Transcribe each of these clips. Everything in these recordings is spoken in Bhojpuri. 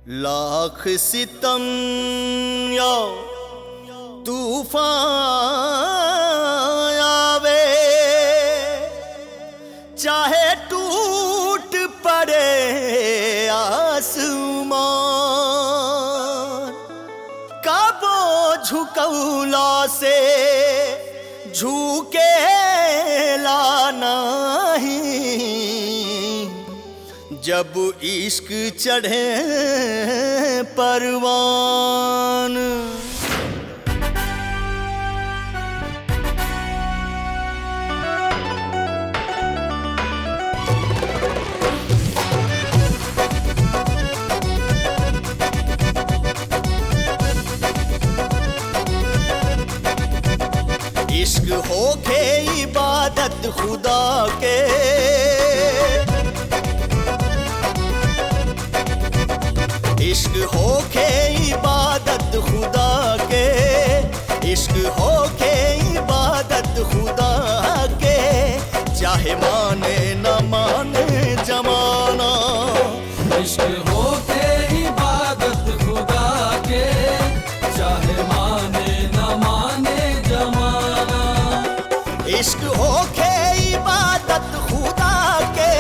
लाख सितम या तूफान आवे, चाहे टूट पड़े आसमान, कबो झुकौला से झुके नाही, जब इश्क चढ़े परवान। इश्क होके इबादत खुदा के, इश्क होके इबादत खुदा के, इश्क होके इबादत खुदा के, चाहे माने न माने जमाना। इश्क होके इबादत खुदा के, चाहे माने न माने जमाना। इश्क होके इबादत खुदा के,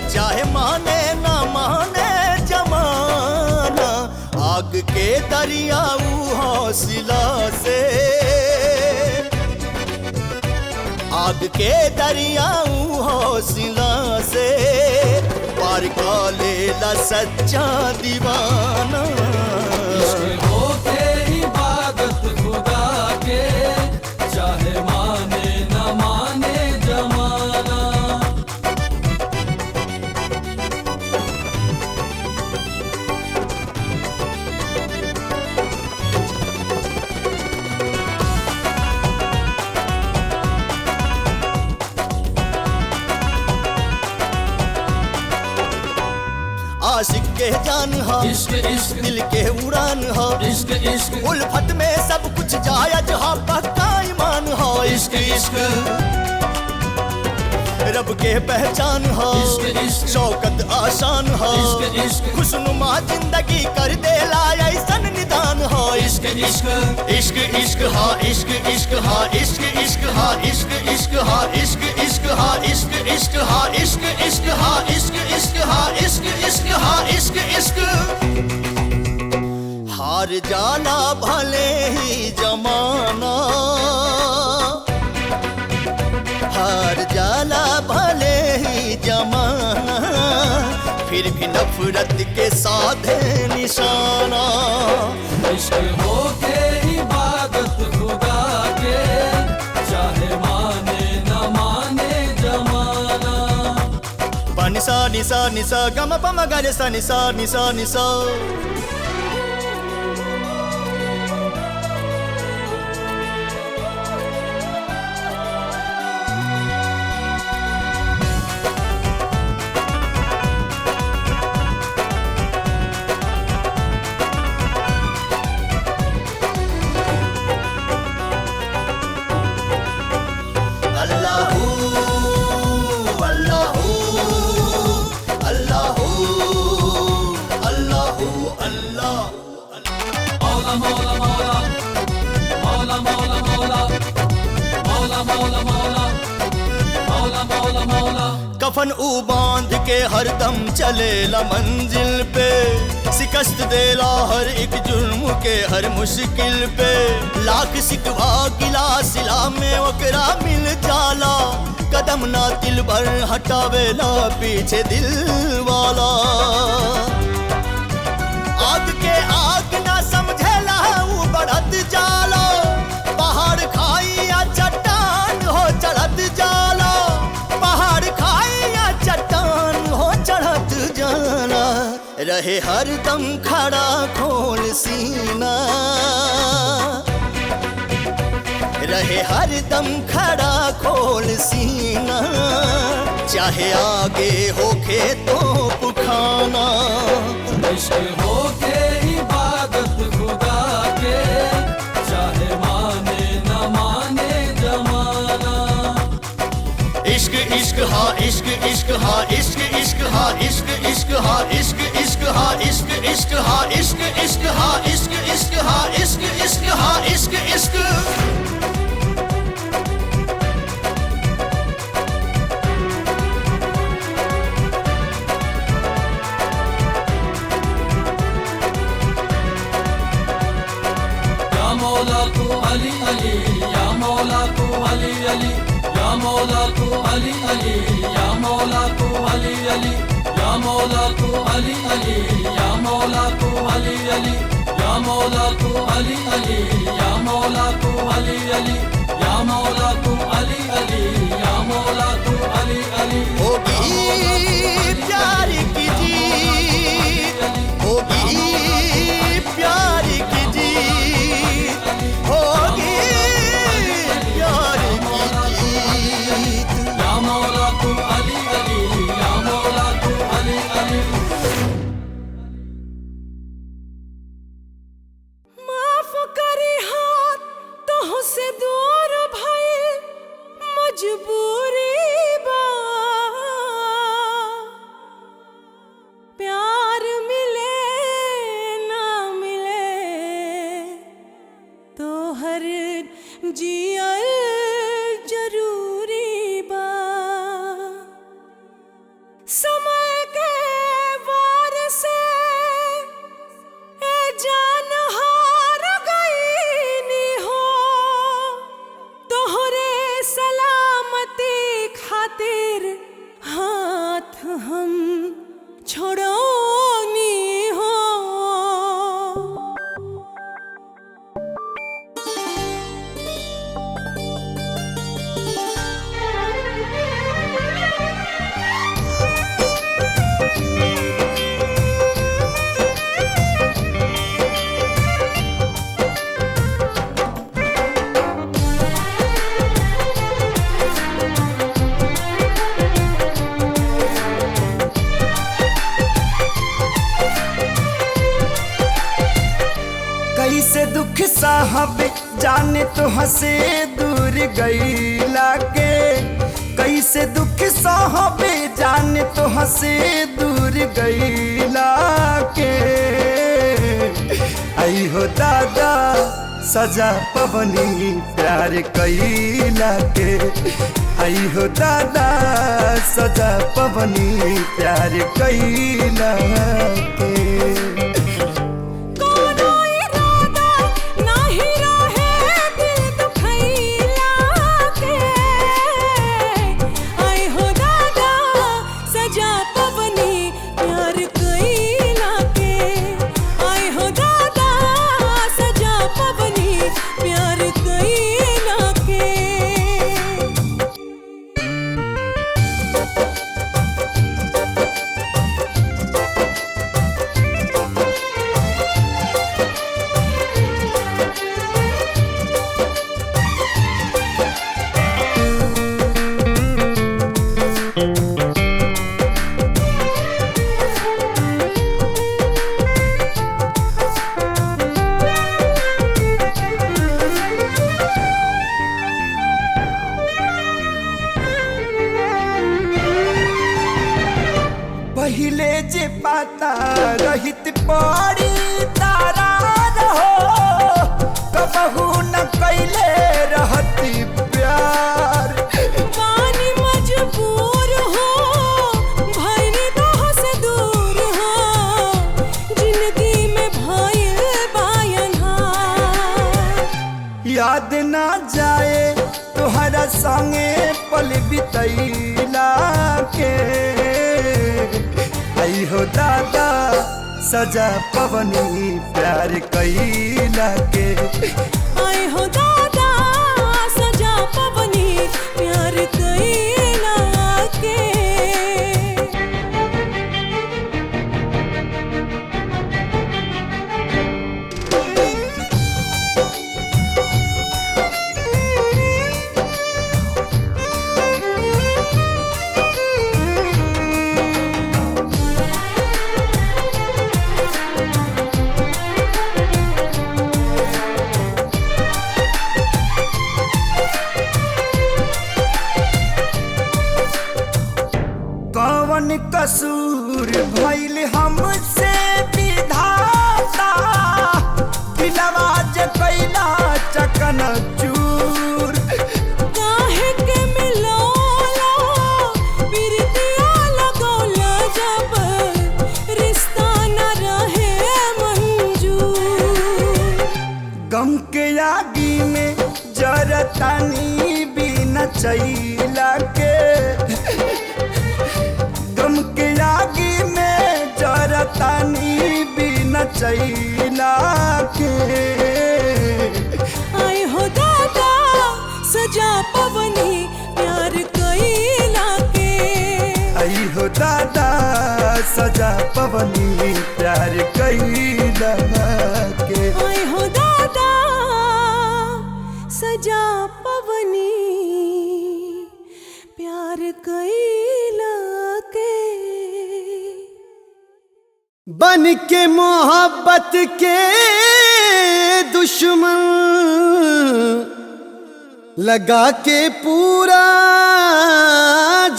चाहे माने न माने जमाना। आग के दरियाऊ हौसला से, आग के दरियाऊ हौसला से, पार का लेला सच्चा दीवाना। इश्क होके इबादत खुदा के, चाहे माने न माने जमाना। आशिक के जान हा, इश्क इश्क, दिल के उड़ान हा, इश्क इश्क, उल्फत में सब कुछ जायज हा, पक्का ईमान हा। इश्क इश्क, रब के पहचान हा, इश्क इश्क, शौकत आशान हा, इश्क इश्क, खुशनुमा जिंदगी कर देला ऐसन निदान हा। इश्क इश्क, इश्क इश्क हा, इश्क इश्क हा, इश्क इश्क हा, इश्क इश्क हा, इश्क इश्क हा, इश्क इश्क हा, इश्क इश्क हा, इश्क इश्क हा, इश्क इश्क हा, इश्क इश्क। हार जाला भले ही जमाना, हार जाला भले ही जमाना, फिर भी नफरत के साधे निशाना। इश्क होके इबादत खुदा के, चाहे माने न माने जमाना। पा निसा निसा गम प म ग रे सा निसा निसा निसा। अल्लाहू अल्लाहू अल्लाहू अल्लाहू अल्लाह। मौला मौला मौला मौला मौला मौला मौला मौला मौला मौला मौला मौला। कफन ऊ बांध के हरदम चलेला मंजिल पे, शिकस्त देला हर एक जुर्म के हर मुश्किल पे। लाख सिकवा गिला सिला में ओकरा मिल जाला, कदम ना तिल भर हटावेला पीछे दिल वाला। आग के आग ना समझेला ऊ बढ़त जाला, पहाड़ खाई या चट्टान हो चढ़त जाला, पहाड़ खाई या चट्टान हो चढ़त जाला। रहे हर दम खड़ा खोल सीना, रहे हर दम खड़ा खोल सीना, चाहे आगे होखे तो पुखाना। इश्क होके इबादत खुदा के, चाहे माने न माने जमाना। इश्क इश्क हा, इश्क इश्क हा, इश्क इश्क हा, इश्क इश्क हा, इश्क इश्क हा, इश्क इश्क। इश्क हा इश्क इश्क हा इश्क इश्क हा इश्क इश्क हा इश्क इश्क। या मौला तू अली अली, या मौला तू अली अली, या मौला तू अली अली, या मौला तू अली अली, या मौला तू अली अली, या मौला तू अली अली, या मौला तू अली अली, या मौला तू अली अली, या मौला तू अली अली, या मौला तू अली अली। होगी प्यार की जीत, होगी प्यार की जीत, होगी प्यार की जीत। या मौला तू अली अली, या मौला तू अली अली। माफ करे हाथ तोह से दूर भइल मजबूरी बा, प्यार मिले ना मिले तो हर जियल जरूरी बा। समय के वार से ए जान हार गई नी हो, तोहरे सलामती खातिर हाथ हम छोड़ोनी हो। कैसे दुख साहब जाने तो हंसे दूर गईला के, कैसे दुख साहब जाने तो हंसे दूर गईला के। आई हो दादा सजा पवनी प्यार कैला के, आई हो दादा सजा पवनी प्यार कैला के। कोनो इरादा नाही रहे दिल दुखैला के, आई हो दादा सजा पवनी प्यार कैला के, आई हो दादा सजा पवनी प्यार कैला के। पहिले जे पाता रहित पड़ी तारा रहो, कबहू न कैले रहती प्यार। पानी मजबूर हो भइनी तोह से दूर हो, जिंदगी में भइल बायनहार। याद ना जाए तुहरा संगे पल बितैला के, आई हो दादा सजा पवनी प्यार कैला के, आई हो दादा सजा पवनी प्यार कैला के। जरतानी बिना चैला के, गम के आगी में जरतानी बिना चैला के। आए हो दादा सजा पवनी प्यार कैला के। आई हो दादा सजा पवनी प्यार कैला के। आए हो दादा सजा पवनी प्यार कैला के। बन के मोहब्बत के दुश्मन लगा के पूरा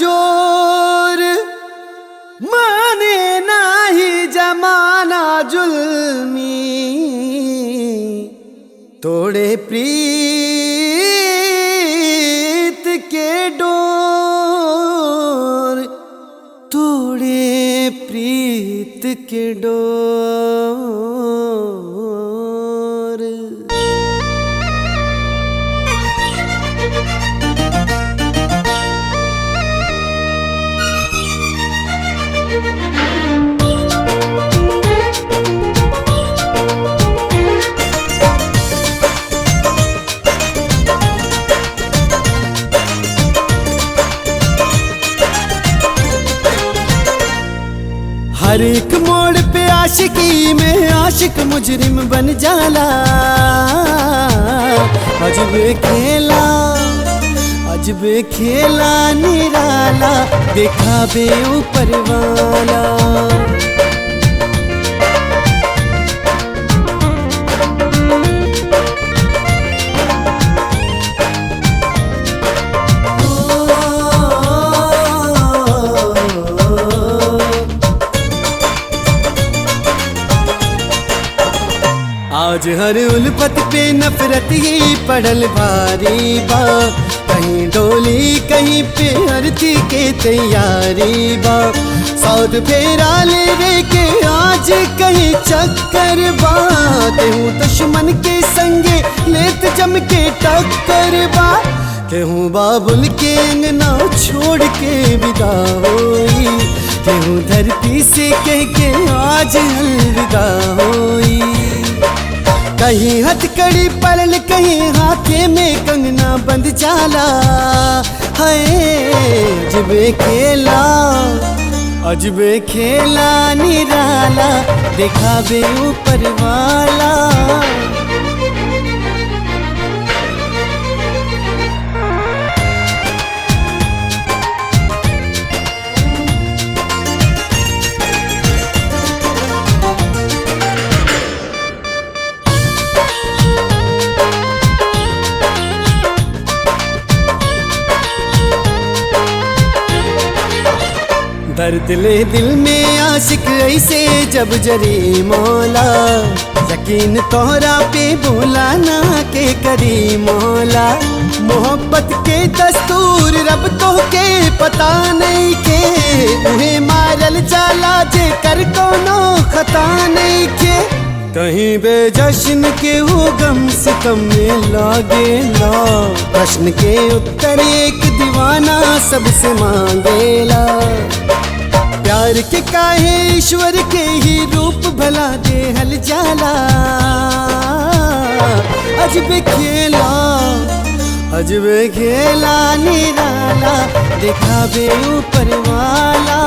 जोर, माने नाही जमाना जुल्मी, तोड़े प्रीत के डोर, तोड़े प्रीत के डोर। हर एक मोड़ पे आशिकी में आशिक मुजरिम बन जाला, अजब खेला अजब खेला निराला देखा बे ऊपर वाला। आज हर उल्फत पे नफरत ही पड़ल भारी बा, कहीं डोली कहीं पे अर्थी के तैयारी बा। सौद फेरा लेवे के आज कहीं चक्कर बा, केहू दुश्मन के संगे लेत जम के टक्कर बा। केहू बाबुल के अंगना छोड़ के विदा होई, केहू धरती से कह के आज अलविदा होई। कहीं हथकड़ी पड़ल कहीं हाथे में कंगना बंद जाला, हाय अजबे खेला अजबे खेला निराला देखा बे ऊपर वाला। दर्द ले दिल में आशिक ऐसे जब जरी मौला, यकीन तोहरा पे बोला ना के करी मौला। मोहब्बत के दस्तूर रब तो के पता नहीं के, उहे मारल जाला जे कर कोनो खता नहीं के। कहीं बेजश्न के वो गम सितम में लागे ला, प्रश्न के उत्तर एक दीवाना सबसे मांगेला। प्यार के काहे ईश्वर के ही रूप भला दे हल जाला, अजब खेला अजब खेला निराला देखा बे ऊपर वाला।